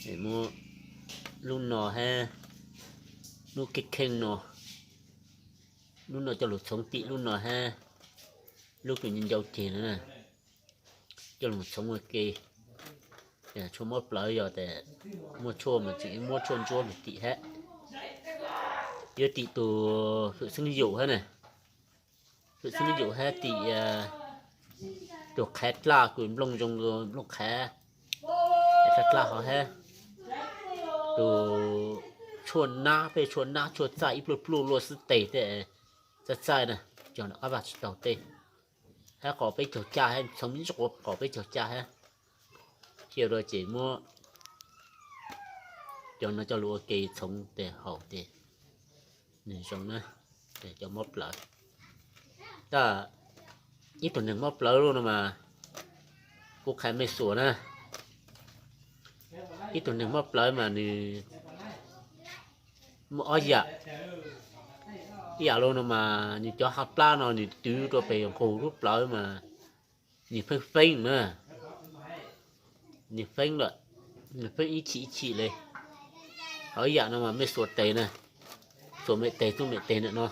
Muab lub no hab, lub kheej kheej no, lub no coj lug txhoov tim lub no hab, lub kws ncau ceg no coj lug txhoov ua ke. Tshuaj mob plawv yog tas muaj tshuaj mas tseem muab tshuaj ntsuab lug tim hab. Yuav tim tus hwm xeeb yum hab na, hwm xeeb yum hab tim tus qhav dlaj kws nplooj zoo, nplooj qhav dlaj dlaj hov hab. Tus tshuaj nab, peb tshuaj nab tshuaj txaij ib pluj pluj luaj xwb tes tej txaij txaij na, cog nram qab vaj tsis taug tej, hab qos peb caug caj hab, txhoov ib ntsis quav qos peb caug caj hab. Cia rua ces muab cov no coj lug ua ke txhoov tes haus tes nwg zoo na. Cov mob plawv, tab ib tug neeg mob plawv lug no mas kuv qha mej xuas na, ib tug neeg mob plawv mas nwg muaj ob yam. Ib yam lug no mas nwg cov hab plab no nwg twv rua peg nqug lub plawv mas nwg pheej feeb na, nwg feeb lawm, nwg feeb ib chim ib chim le. Ho ib yam no mas mej xuas tes na, xuas mej tes, txuj mej tes ntawm no.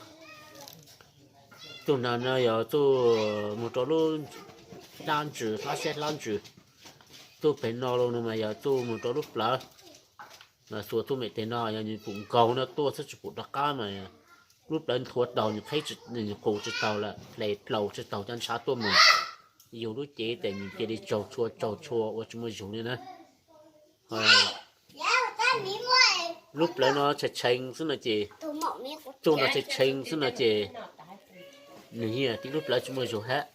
Txuj no no yog txuj moog rua lub hlab ntsws, hlab sab hlab ntsws. Txuj peg no lug no mas yog txuj moog rua lub plawv. Xuas txuj mej tes no yog nwg pum nkaug no tuaj xwb tsis pum rov qab mas lub plawv nthuav taug, nwg qub tsis taug lawm, hle dlaus tsis taug cov ntshav tuaj moog. Yug lub cev tes nwg cia li tsaug tshua tsaug tshua ua tsis muaj zug li na. Lub plawv no tshee tshee xwb no ces, txuj no tshee tshee xwb no ces nwg yeej tim lub plawv tsis muaj zug hab.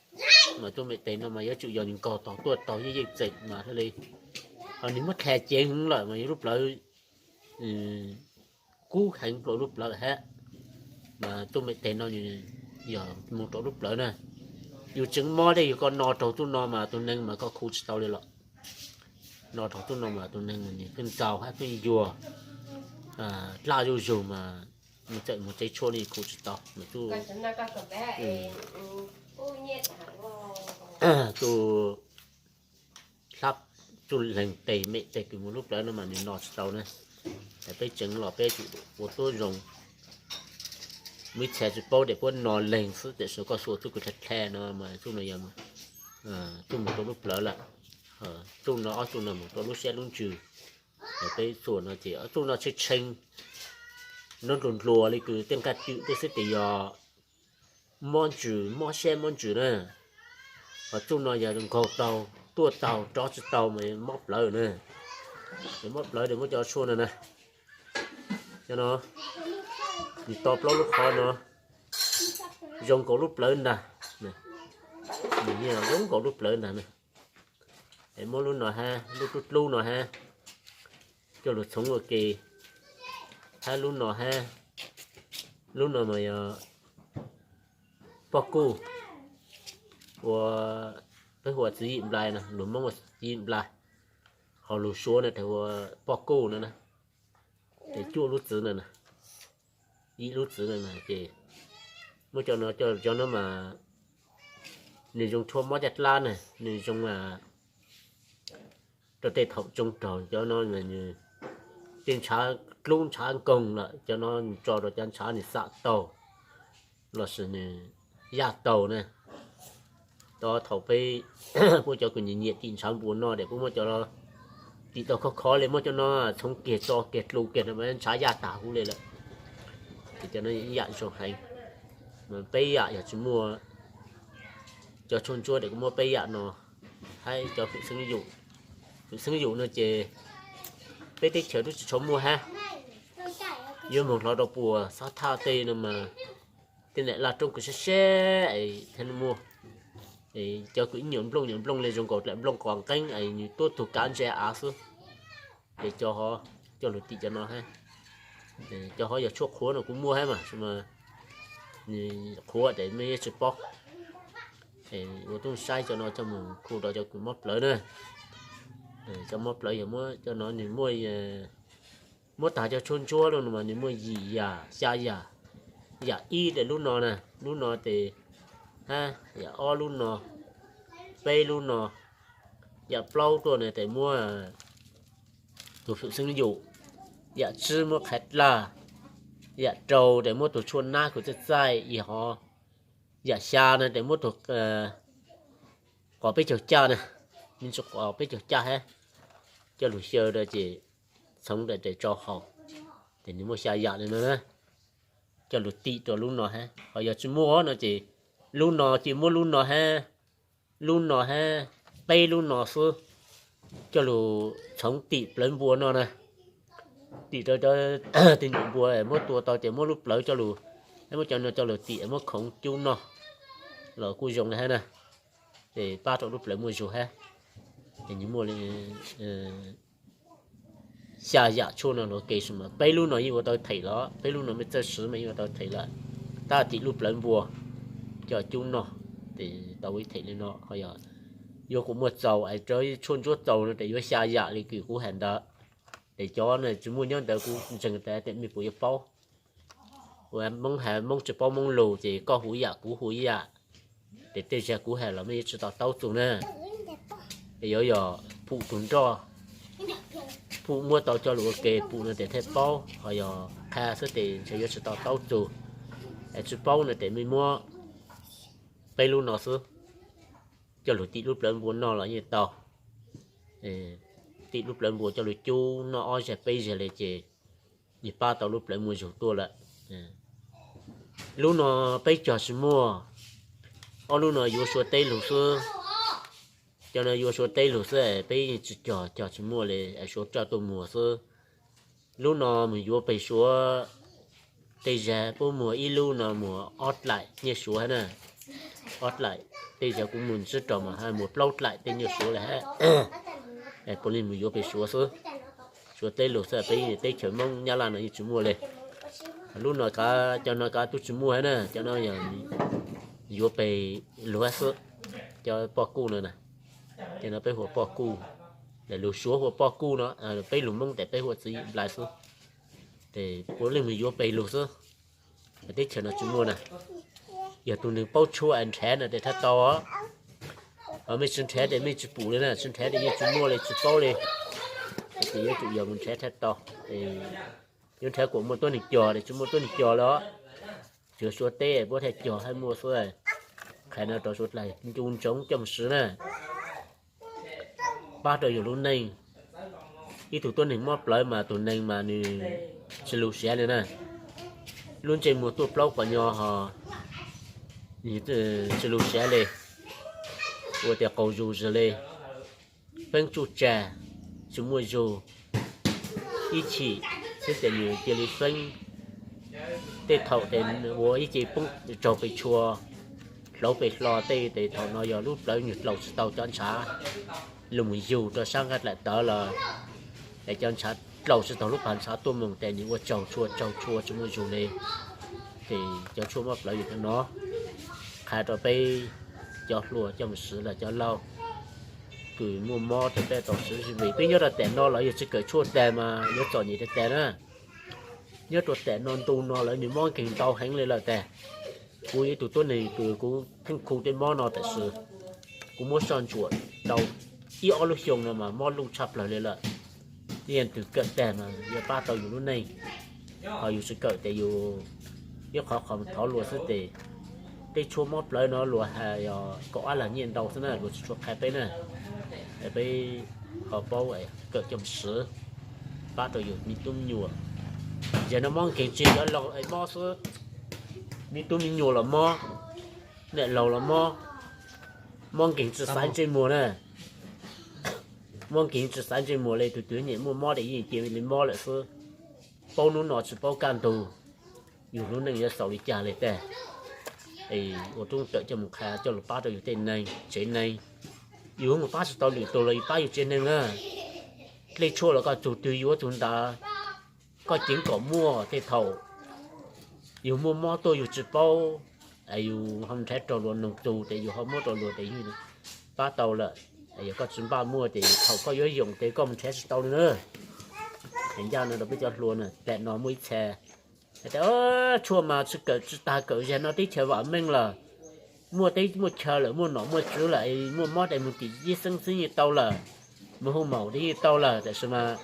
Mas txuj mej tes no mas yuav tsum yog nwg nkaug taug tuaj taug yeej yeej txeem mas thiaj li. Ho nwg muab dlha ceev heev lawm mas yog lub plawv kub heev rua lub plawv hab. Mas txuj mej tes no yog moog rua lub plawv na. Yus tseev mob dlej yug koj no raug txuj no mas tug neeg mas koj khu tsis tau li lawm. No raug txuj no mas tug neeg mas nwg pheej ntxaug hab pheej yuag, dlaj zuj zug mas nwg txawm moog tsev tshuaj li khu tsis tau mas txuj, txuj hlab, txuj leeg tes mej tes kws moog lub plawv no mas nwg no tsis tau na. Peb tseev los peb tsum ua tuab zoo. Muaj ib txha tsis paub tes puab no leeg xwb, tam sim koj xuas txuj kws dlha dlha no mas txuj no yog txuj moog rua lub plawv lawm. Txuj no ob txuj no moog rua lub sab lub ntsws. Peb xuas no ces ob txuj no tshee tshee, nrov ndluas ndluas li kws tej nqaj twm tej xwb tes yog mob ntsws, mob sab mob ntsws na. Ho txuj no yog nkaug taug tuaj taug rov tsis taug mas mob plawv na. Mob plawv tes muab cov tshuaj no na, cov no, nwg to plaub lub qhov no, zoo nkaus lub plawv ntag. Nwg yeej zoo nkaus lub plawv ntag na. Es muab lub no hab, lub dlub dlub no hab, coj lug txhoov ua ke, hab lub no hab. Lub no mas yog poj kuj, ua, peb hu ua txiv yim nplai no, lug Moob ua txiv yim nplai, ho lug Suav no tes ua poj kuj no na. Ces cuaj lub txiv no, yim lub txiv no ces muab cov no, cov no mas nwg zoo tshuaj mob caj dlab na, nwg zoo rau tej thaum tsoo raug cov no, tej ntshav dlub ntshav nkoog lawm cov no tso rau cov ntshav nwg xam taug lossis nwg yaj taug na. Tau thaum peb, puab cov kws nyiam nyiam tim ntshav npuas no tes puab muab cov no tim tau khov khov li, muab cov no txhoov kiag tso kiag dlu kiag no mas ntshav yaj tag huv li lawm. Ces cov no yam zoo heev. Mas peb yam yog tsis muaj cov tshuaj ntsuab tes kuv muab peb yam no, hab cov hwm xeeb yum. Hwm xeeb yum no ces peb teb chaws tub tsis tshua muaj hab. Yuav moog hloov rau puas Xab Thaj tej no mas tej nam laj roob kws sab sab es thiaj muaj. Cov kws ib nyuam nplooj nyuam nplooj le zoo nkaus dlaim nplooj qos nqeeb es nws tuab tug kav ntsa av xwb. Ces cov ho coj lug tim cov no hab. Cov ho yog tshuaj qhuav no kuv muaj hab mas, nws qhuav tes mej yeej tsis paub. Ua tub saib cov no coj moog khu rau cov kws mob plawv na. Cov mob plawv yog muab cov no nws muaj, muab tag cov tshuaj ntsuab lug no mas nws muaj yim yam xya yam. Yam ib tes lub no na, lub no tes, hab yam ob lub no, peb lub no, yam plaub tuaj no tes muab tus hwm xeeb yum, yam tsib muab qhav dlaj, yam rau ces muab tus tshuaj nab kws txaij txaij ib hov, yam xya no ces muab tus qos peb caug caj na, me ntsis qos peb caug caj hab, coj lug xyaw rau ces txhoov rau ces tsau haus, ces nws muaj xya yam li no na, coj lug tim rau lub no hab. Ho yog tsis muaj no ces lub no ces muab lub no hab, lub no hab, peb lub no xwb, coj lug txhoov tim plawv npua no na. Tim rau cov tej nyuam npua muab tua tau ces muab lub plawv coj lug, muab cov no coj lug tim muab khoov cub noj los kuj zoo li hab na. Ces pab rau lub plawv muaj zug hab. Ces nws muaj li xya yam tshuaj no lug ua ke, peb lub no yeej ua tau them lawm, peb lub no mej txawj siv mas yeej ua tau them lawm. Tab tim lub plawv npua coj cub noj, ces tau ua ib them li no. Ho yog yuav kuv muaj txaus es rau tshuaj ntsuab txaus no ces yuav xya yam li kws kuv has ntawd. Ces cov no tsis muaj nyob ntawd kuv ntseeg tas tej mej puas yuav paub. Ua Moob has Moob tsis paub Moob lug ces koj hu ib yam kuv hu ib yam, ces tej zag kuv has los mej yuav tsis to taub txug na. Es yuav yog pum tug nroj, pum muab tau coj lug ua ke, pum no tes thiaj paub, ho yog qha xwb tes ntshe yuav tsis to taub txug. Es tsis paub no tes mej muab peb lub no xwb coj lug tim lub plawv npua noj los yeej tau. Tim lub plawv npua coj lug cub noj ob zag peb zag li ces yeej pab tau lub plawv muaj zug tuaj lawm. Lub no peb cog tsis muaj, ob lub no yuav Suav teb lug xwb. Cov no yuav Suav teb lug xwb, peb yeej tsis cog, cog tsis muaj li, Suav raj tuaj muag xwb. Lub no mus yuav peg Suav tej zag puab muag ib lub no muag ob dlaim nyiaj Suav hab na. Ob dlaim tej zag kuv mus ntsib rau mas muag plaub dlaim tej nyiaj Suav li hab. Puav leej mus yuav peg Suav xwb. Suav teb lug xwb, peb teb chaws Moob Nyab Laj no yeej tsis muaj li. Lub no kav, cov no kav tub tsis muaj hab na, cov no yog yuav peg lug hab xwb. Cov poj kuj no, cov no peb hu ua poj kuj, lug Suav hu ua poj kuj no, peb lug Moob tes peb hu ua txiv nplais xwb. Ces puav leej mus yuav peg lug xwb. Teb chaws no tsis muaj na. Yog tug neeg paub tshuaj es nrhav no tes thaj tau os. Ho mej tsis nrhav tes mej tsis pum li na, tsis nrhav tes yeej tsis muaj li, tsis paub li. Ces yuav tsum yog mus nrhav thaj tau. Yuav nrhav kuas muaj tuab neeg cog, tsis muaj tuab neeg cog li os. Tsuav Suav teb puab thaj cog hab muaj xwb. Qhia no rau suav dlawg ncu ntsoov coj mus siv na. Pab rau yus lub neej. Ib tug tuab neeg mob plawv mas tus neeg mas nws tsis lug siav li na. Lub ntsej muag tuaj plaub qhov nyo ho tsis lug siav li, ua tias qaug zug zig li, feeb tsuj tsag, tsis muaj zug, ib chim xwb tes nws cia li feeb. Tej thaum tes ua ib ce poob raug pes tshua, hlauv pes hlo tej tes thaum no yog lub plawv nws dlaus tsis tau cov ntshav, lug mus yug rau sab nqaij dlaim tawv los es cov ntshav dlaus tsis tau lub pas ntshav tuaj mus tes nws ua tsaug tshua tsaug tshua tsis muaj zug li. Ces cov tshuaj mob plawv yog cov no, qha rau peb cov hluas coj mus siv los cov laug kws muaj mob rau peb tau siv, vim peb nyob rau tam no los yog tsis kawm tshuaj tag mas yuav txom nyem tag tag na. Nyob rau tam no ntu no lawv nws mob nkeeg ntau heev li lawm tag. Kuv yog ib tug tuab neeg kws kuv pheej khu tej mob no tab sis kuv muab soj ntsuam tau ib ob lub xyoo no mas mob luj tshaj plawg li lawm. Yog leej twg kawm tag mas yuav pab tau yus lub neej, ho yus tsis kawm tes yus ib qhov qhov thov luag xwb tes tej tshuaj mob plawv no luag has yog kaum ab lag nyiaj ntau xwb na, luag tsis tshua qha peb na. Peb ho paub kawm coj mus siv, pab rau yus me tub me nyuam. Yog no mob nkeeg tsis yog laug mob xwb, me tub me nyuam los mob, niam laug los mob. Mob nkeeg tsis xaiv ntsej muag na. Mob nkeeg tsis xaiv ntsej muag li, tus twg nyiam muaj mob tes yeej cia li mob lawm xwb. Paub hnub no tsis paub kaj ntug, yus lub neej yuav xaus li cas li tag. Ua tub kawm coj mus qha coj lug pab rau yus tej neeg tsev neeg. Yus mus pab tsis tau lwm tug los yus pab yus tsev neeg na. Dlej tshuaj los koj txug twg yuav txug ntawd, koj ceev kom muaj tej thaum yus muaj mob tuaj yus tsis paub, yus ho nrhav rau luag noog txug tes yus ho muab rau luag tes yus pab tau lawm. Yog koj tsis npaj muaj tes thaum koj yuav yoom tes koj mus nrhav tsis tau li na. Ncaj no rau peb cov hluas na, tam no muaj ib txha tas tshuaj mas tsis kawm tsis tag, kawm zag no teb chaws vam meej lawm, muaj teb muaj chaw lawm, muaj nom muaj tswv lawm, muaj mob tes mus tim yij xeeb xwb yeej tau lawm, mus hu maum tes yeej tau lawm, tab sis mas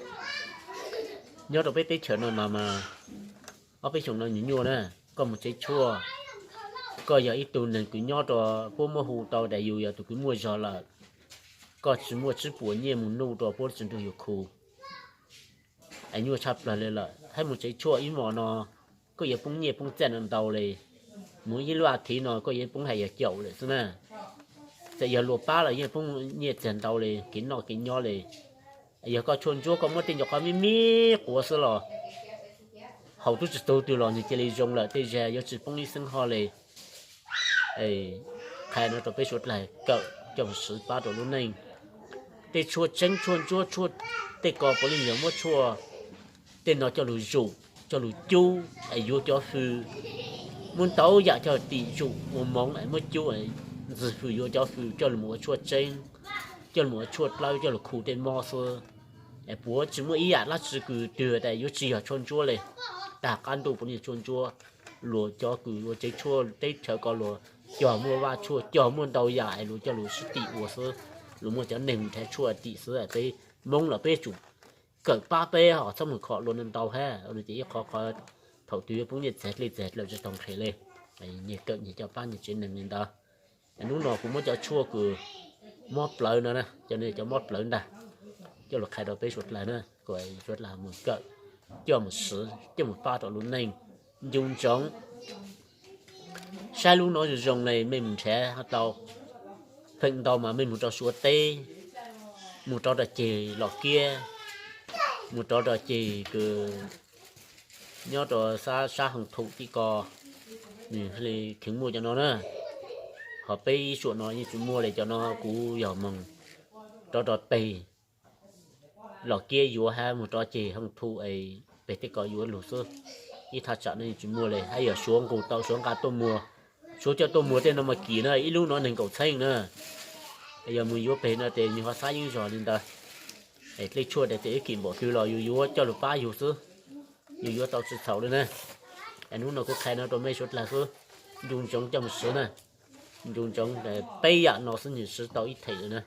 Nyob rau peb teb chaws no no mas ob peb xyoos no nyuag nyuaj na, koj mus tsev tshuaj, koj yog ib tug neeg kws nyob rau puab muab hu tau tas yus yog tus kws muaj zog lawm, koj tsis muaj tsib puas nyiaj mus nuj rau puab tsi nrug yus khu. Es nyuaj tshaj plawg li lawm, hab mus tsev tshuaj ib hmos no koj yuav poob nyiaj poob txiaj no ntau li, mus ib lub a thiv no koj yuav poob hais yog caum lawm xwb na. Txawm yog luag pab los yeej poob nyiaj txiag ntau li kev noj kev nyob li. Yog koj tshuaj ntsuab koj muab tej nco qhov me me quav xwb los haus tub tsis tug twg los nws cia li zoo lawm, tej zag yuav tsis poob ib xeeb hoj li. Qhia no rau peb suav dlawg kawm coj mus siv pab rau lub neej. Tej tshuaj tseeb tshuaj ntsuab tshuaj, tej ko puav leej yog muab tshuaj tej no coj lug zum, coj lug cub es yuav cov fws. Muaj ntau yam coj tim zum ua moov es muab cub, ntxig fws yuav cov fws coj lug mus ua tshuaj tseeb, coj lug mus ua tshuaj dlawb coj lug khu tej mob xwb. Es puav tsis muaj ib yam dlaab tsi kws twg tas yuav tsis yog tshuaj ntsuab li. Tag qab ntuj puav leej tshuaj ntsuab. Luag cov kws ua tsev tshuaj teb chaws ko luag cog muaj vaj tshuaj cog muaj ntau yam es luag coj lug sib tim ua xwb. Luag muaj cov neeg nrhav tshuaj tim xwb, peb Moob los peb yuav tsum kawm pab peb ho txhob mus khom luag ntau hab. Ces ib qho qhov thaum twg yuav poob nyiaj txiag dlej txiag dlaws tsis tau nqhis li. Nyias kawm nyias coj pab nyias tsev neeg li ntawd. Hnub no kuv muab cov tshuaj kws mob plawv no, cov mob plawv ntag, coj lug qhia rau peb suav dlawg na, kom suav dlawg mus kawm, coj mus siv coj mus pab rau lub neej. Ncu ntsoov saib lub no zoo zoo li mej mus nrhav tau, feem ntau mas mej mus rau Suav teb, mus rau rau ceg Los Kiab, mus rau rau ceg kws nyob rau sab Hooj Thum tim ko, nws li kheev muaj cov no na. Ho peb ib suam no yeej tsis muaj li, cov no kuv yog moog rov rau peg Los Kiab yuav hab mus rau ceg Hooj Thum es peg tej ko yuav lug xwb. Ib thaj tsam no yeej tsis muaj li, hab yog Suav nqus tau Suav nqa tuaj muag, Suav coj tuaj muag tej no mas kim na, ib lub no neeg nkaum txheej na. Yog mus yuav peg no tes nwg ho xab yeeb zog li ntawd. Es dlej tshuaj tes ib kim npaum twg los yus yuav coj lug pab yus xwb, yus yuav tau tsis txhaum li na. Es hnub no kuv qhia no rau mej suav dlawg xwb, ncu ntsoov coj mus siv na. Ncu ntsoov, peb yam no xwb nwg siv tau ib them lawm na,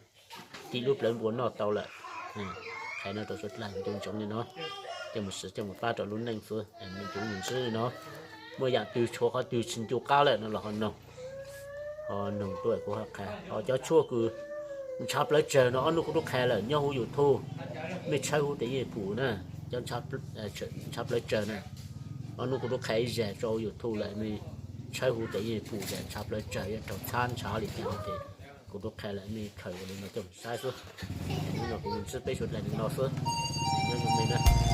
tim lub plawv npua noj tau lawm. Qhia no rau suav dlawg ncu ntsoov li no, coj mus siv coj mus pab rau lub neej xwb. Ncu ntsoov ntsib li no, muaj yam twg tshuav qhov twg tsis ncu qab lawm no los ho noog, ho noog tuaj kuv ho qhia. Ho cov tshuaj kws ntshav plawv tsawg no ob nub kuv tub qhia lawm nyob huv YouTube, mej tshawb huv tes yeej pum na. Cov ntshav plawv tsawg na, ob nub kuv tub qhia ib zag rau huv YouTube lawm, mej tshawb huv tes yeej pum tas ntshav plawv tsawg yuav raug txhab ntshav li cas no tes kuv tub qhia lawm, mej khaws ua li no coj mus saib xwb. Hnub no kuv ntsib peb suav dlawg li no xwb, nyob zoo mej na.